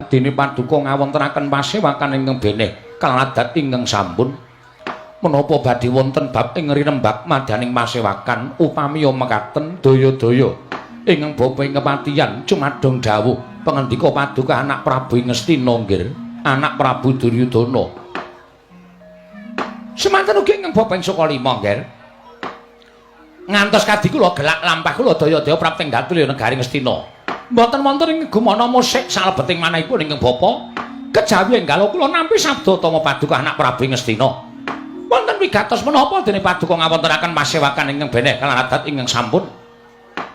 Dene paduka ngawontenaken pasewakan ingkang beneh kaladat ingkang sampun. Menapa badhe wonten bab ing rinembak madyaning pasewakan? Upami mekaten, daya-daya ingkang bapa ing kepatihan cumadong dawuh pangandika paduka anak Prabu ing Ngastina, nggir, anak Prabu Duryudana. Semanten ugi ingkang bapa ing Sukalima, nggir. Ngantos kadi kula gelak lampah kula daya-daya prapting datulya negari Ngastina. Mboten wonten ing gumana musik salebeting manahipun ingkang bapa, kejawi enggal kula nampi sabda tama paduka anak Prabu ing Ngastina. Wonten wigatos menapa dene paduka ngawontenaken pasewakan ingkang beneh kalawan adat ingkang sampun?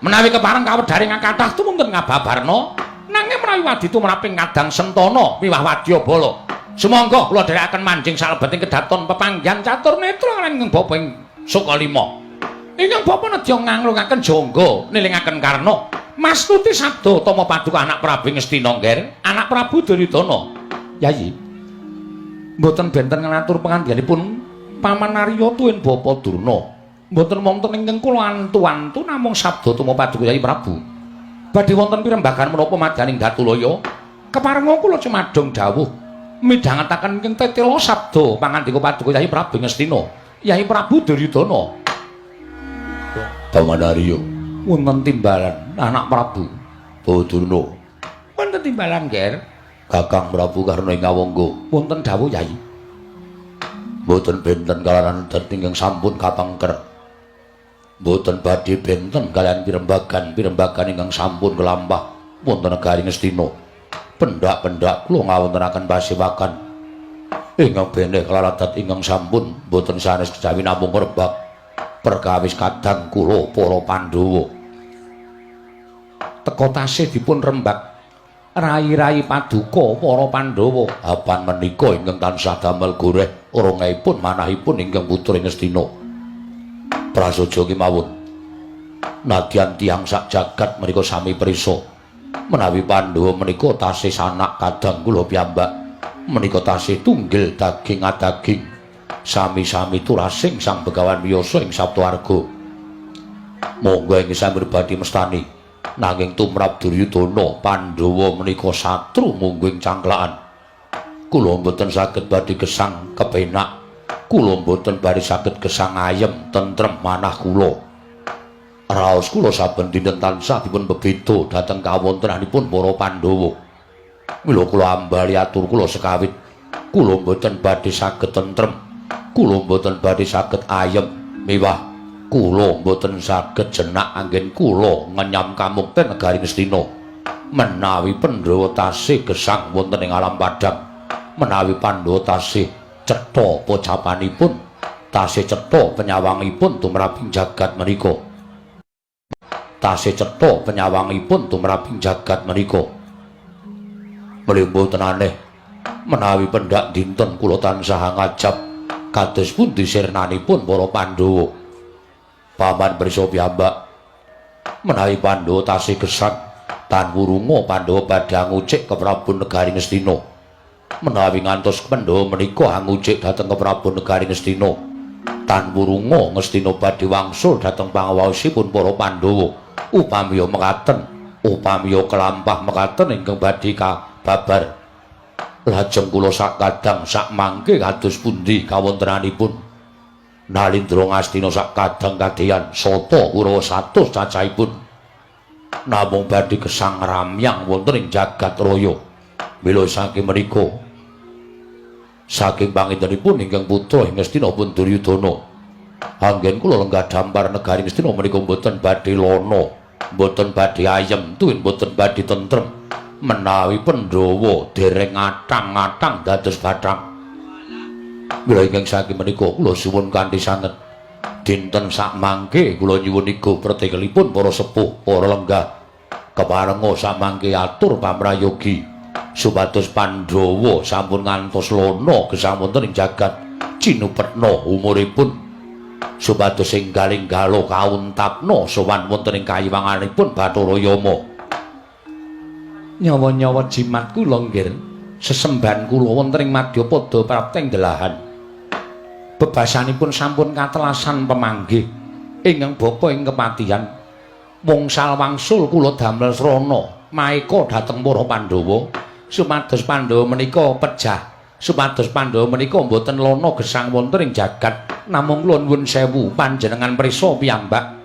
Menawi kepareng kawedharing kathah tumunten ngababarna, nanging menawi wadi tumraping kadang sentana miwah wadyabala, sumangga kula dherekaken manjing salebeting kedaton pepanggihan catur netra lan ingkang bapa ing Sukalima. Ingkang bapa nedya nganglungaken jangga nilingaken karna mastuti sabda tama paduka anak Prabu Ngastina, ngger, anak Prabu Duryudana. Yayi, mboten benten ngatur pangandikanipun Paman Arya tuwin Bapa Durna. Mboten wonten ingkang kula antu-antu, namung sabda tama paduka Yayi Prabu. Badhe wonten pirembagan menapa madyaning Datulaya? Keparenga kula cumadong dawuh midhangetaken ingkang tetela sabda pangandika paduka Yayi Prabu Ngastina, Yayi Prabu Duryudana. Paman Arya, wonten timbalan anak Prabu Durna. Wonten timbalan, Ger. Kakang Prabu Karna ing Awangga. Wonten dawuh, Yayi. Mboten benten kalawan ingkang sampun kapengker. Mboten badhe benten kaliyan pirembagan-pirembagan ingkang sampun kelampah wonten negari Ngastina. Pendak-pendak kula ngawontenaken pasewakan ingkang beneh kalawan adat ingkang sampun mboten sanes kejawi namung rebak perkawis kadang kula para Pandhawa. Teka tasih dipun rembak rai-rai paduka para Pandhawa. Apan menika ingkang tansah damel goreh rongehipun manahipun ingkang putra Ngastina? Prasaja kemawon. Nadyan tiyang sak jagat menika sami prisa menawi Pandhawa menika tasih sanak kadang kula piyambak, menika tasih tunggil daging adaging, sami-sami turasing Sang Begawan Wiyasa ing Saptawarga. Monggo ing sami badhe mestani, nanging tumrap Duryudana, Pandhawa menika satru mungguing cangklakan. Kula mboten saged badhe gesang kepenak. Kula mboten badhe saged gesang ayem tentrem manah kula. Raos kula saben dinten tansah dipun bebeda dhateng kawontenanipun para Pandhawa. Mila kula ambali atur kula sekawit. Kula mboten badhe saged tentrem. Kula mboten badhe saged ayem miwah kula mboten saged jenak anggen kula ngenyam kamukten negari Ngastina. Menawi Pandhawa tasih gesang wonten ing alam padhang, menawi Pandhawa tasih cetha pocapanipun, tasih cetha penyawangipun tumraping jagat menika. Tasih cetha penyawangipun tumraping jagat menika. Menawi mboten aneh menawi pendak dinten kula tansah ngajab kados pundi sirnanipun para Pandhawa. Paman prisa piyambak, menawi Pandhawa tasih gesang tan wurunga Pandhawa badhe angucik ke Prabu Negari Ngastina. Menawi ngantos Pandhawa menika angucik dhateng ke Prabu Negari Ngastina, tan wurunga Ngastina badhe wangsul dhateng pangawaosipun para Pandhawa. Upami mekaten, upami kelampah mekaten ingkang badhe kababar, lajeng kula sakadang sak mangke kados pundi kawontenanipun? Nalindra Ngastina sak kadang kadeyan sata Kurawa 100 cacahipun namung badhe gesang ramyang wonten ing jagat raya. Mila saking menika, saking pangintenipun ingkang putra ing Ngastina pun Duryudana, anggen kula lenggah dampar negari Ngastina menika mboten badhe lana, mboten badhe ayem tuwin mboten badhe tentrem menawi Pandhawa dereng ngatang-ngatang dados bathang. Mila ingkang saking menika kula suwun kanthi sanget, dinten sakmangke kula nyuwun iga pretekelipun para sepuh, para lenggah, keparenga samangke atur pamrayogi supados Pandhawa sampun ngantos lana gesang wonten ing jagat, cinupetna umuripun, supados enggal-enggala kauntapna sowan wonten ing kayiwanganipun Bathara Yama. Nyawa-nyawa jimat kula, nggir, sesembahan kula wonten ing madyapada prapteng delahan. Bebasanipun sampun katelasan pemanggih ingkang bapa ing kepatihan. Wngsal wangsul kula damel srana maeka dhateng para Pandhawa. Supados Pandhawa menika pejah, supados Pandhawa menika mboten lana gesang wonten ing jagat. Namung kula nuwun sewu panjenengan prisa piyambak.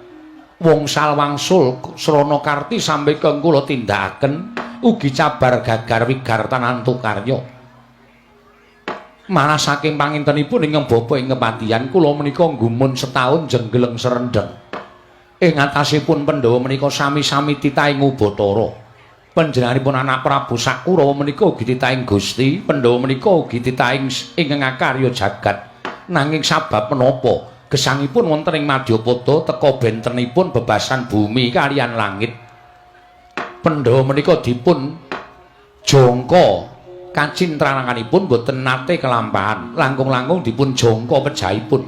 Wongsal wangsul srana karti sampeka kula tindakaken ugi cabar gagar wigartanantu karya. Malah saking pangintenipun ingkang bapa ing kepatihan kula menika gumun setahun jenggeleng serendeng. Ing atasipun Pandhawa menika sami-sami titahing Ubathara. Panjenenganipun anak Prabu Sakurawa menika ugi titahing Gusti, Pandhawa menika ugi titahing ingkang akarya jagat. Nanging sabab menapa gesangipun wonten ing Madyapada teka bentenipun bebasan bumi kaliyan langit. Pandhawa menika dipun jangka kacintrananganipun boten nate kelampahan, langkung-langkung dipun jangka pejahipun.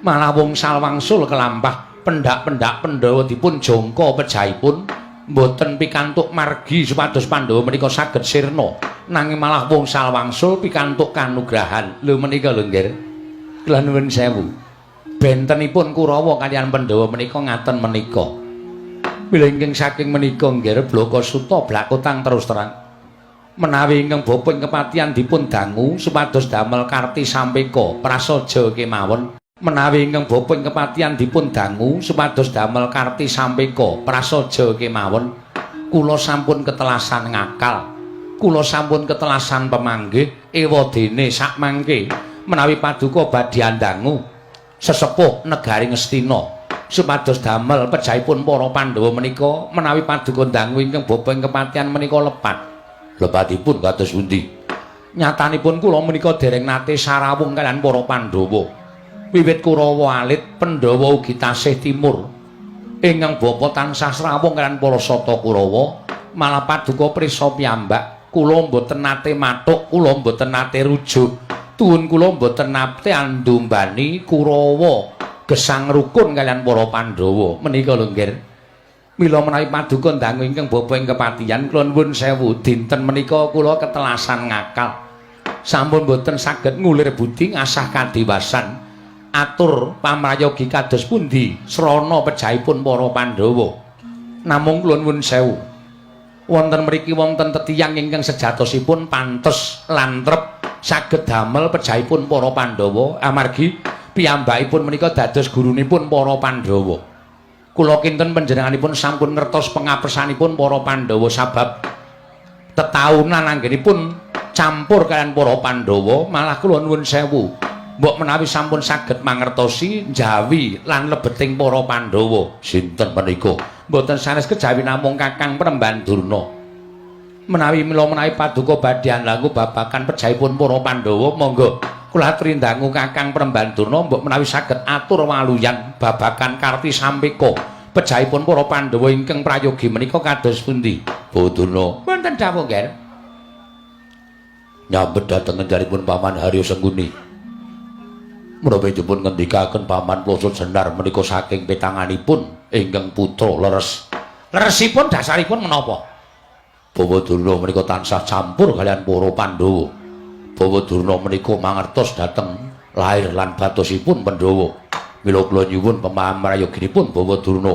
Malah wongsal wangsul kelampah, pendak-pendak Pandhawa dipun jangka pejahipun boten pikantuk margi supados Pandhawa menika saged sirna, nanging malah wongsal wangsul pikantuk kanugrahan. Lho menika lho nggih. Kula nuwun sewu. Bentenipun Kurawa kaliyan Pandhawa menika ngaten menika. Mila ingkang saking menika nggih Blaka Suta blakotang terus terang. Menawi ingkang bapa ing kepatihan dipun dangu supados damel karti sampeka prasaja kemawon. Menawi ingkang bapa ing kepatihan dipun dangu supados damel karti sampeka prasaja kemawon, kula sampun ketelasan ngakal, kula sampun ketelasan pemanggih. Ewadene sakmangke menawi paduka badhe andangu sesepuh negari Ngastina supados damel pejahipun para Pandhawa menika, menawi paduka dangu ingkang bapa ing kepatihan menika lepat. Lepatipun kados pundi? Nyatanipun kula menika dereng nate sarawung kaliyan para Pandhawa. Wiwit Kurawa alit, Pandhawa ugi tasih timur. Ingkang bapa tansah srawung kaliyan para sata Kurawa, malah paduka prisa piyambak, kula mboten nate mathuk, kula mboten nate rujuk. Tuwun kula mboten nate andumbani Kurawa gesang rukun kaliyan para Pandhawa. Menika lho nggih. Mila menawi paduka dangu ingkang bapa ing kepatihan, kula nuwun sewu dinten menika kula ketelasan ngakal. Sampun mboten saged ngulir budi ngasah kadiwasan. Atur pamrayogi kados pundi srana pejahipun para Pandhawa. Namung kula nuwun sewu. Wonten mriki wonten tetiyang ingkang sejatosipun pantes lan trep saged damel pejahipun para Pandhawa amargi piyambakipun menika dados gurunipun para Pandhawa. Kula kinten panjenenganipun sampun ngertos pengapesanipun para Pandhawa sabab tetaunan anggenipun campur kaliyan para Pandhawa. Malah kula nuwun sewu, mbok menawi sampun saged mangertosi njawi lan lebeting para Pandhawa. Sinten menika? Mboten sanes kejawi namung Kakang Premban Durna. Menawi mila menawi paduka badhe andangu babagan pejahipun para Pandhawa, monggo kula aturi ndangu Kakang Premban Durna, mbok menawi saged atur waluyan babagan karti sampeka pejahipun para Pandhawa ingkang prayogi menika kados pundi. Bawa Durna. Wonten dawuh, Nger. Nyambet dhateng ngenjaripun Paman Haryo Sengkuni. Menapa dipun ngendikaken Paman Ploso Jenar menika saking petanganipun ingkang putra leres. Leresipun dasaripun menapa? Bawa Durna menika tansah campur kaliyan para Pandhawa. Bawa Durna menika mangertos dhateng lair lan batosipun Pandhawa. Mila kula nyuwun pamrayoginipun Bawa Durna.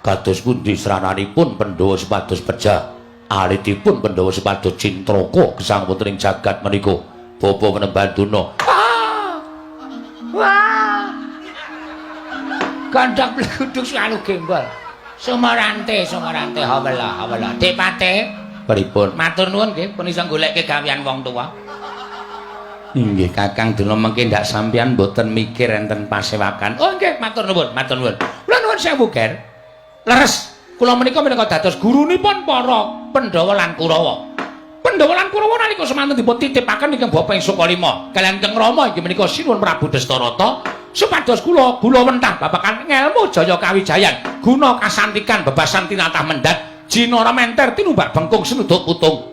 Kados pundi srananipun Pandhawa supados pejah, alitipun Pandhawa supados cintraka gesang wonten ing jagat menika. Bapa Penemban Durna. Wah. Gandhang bleguduk selalu gembol. Sumarante, sumarante hawala, hawala. Dik Pate, Pripun? Matur nuwun nggih pun iso golekke gawean wong tuwa. Inggih Kakang Durna, mengke ndak sampeyan mboten mikir enten pasewakan. Oh nggih, matur nuwun, matur nuwun. Kula nuwun sewu, Ger. Leres, kula menika minangka dados gurunipun para Pandhawa lan Kurawa. Pandhawa lan Kurawa nalika semanten dipun titipaken ingkang Bapa ing Sukalima kaliyan Kang Rama inggih menika Sinuwun Prabu Destarata supados kula gula wentah babagan ngelmu jaya kawijayan, guna kasantikan bebasan tinatah mendhat, jinara menter tinumbak bengkung sinuduk putung.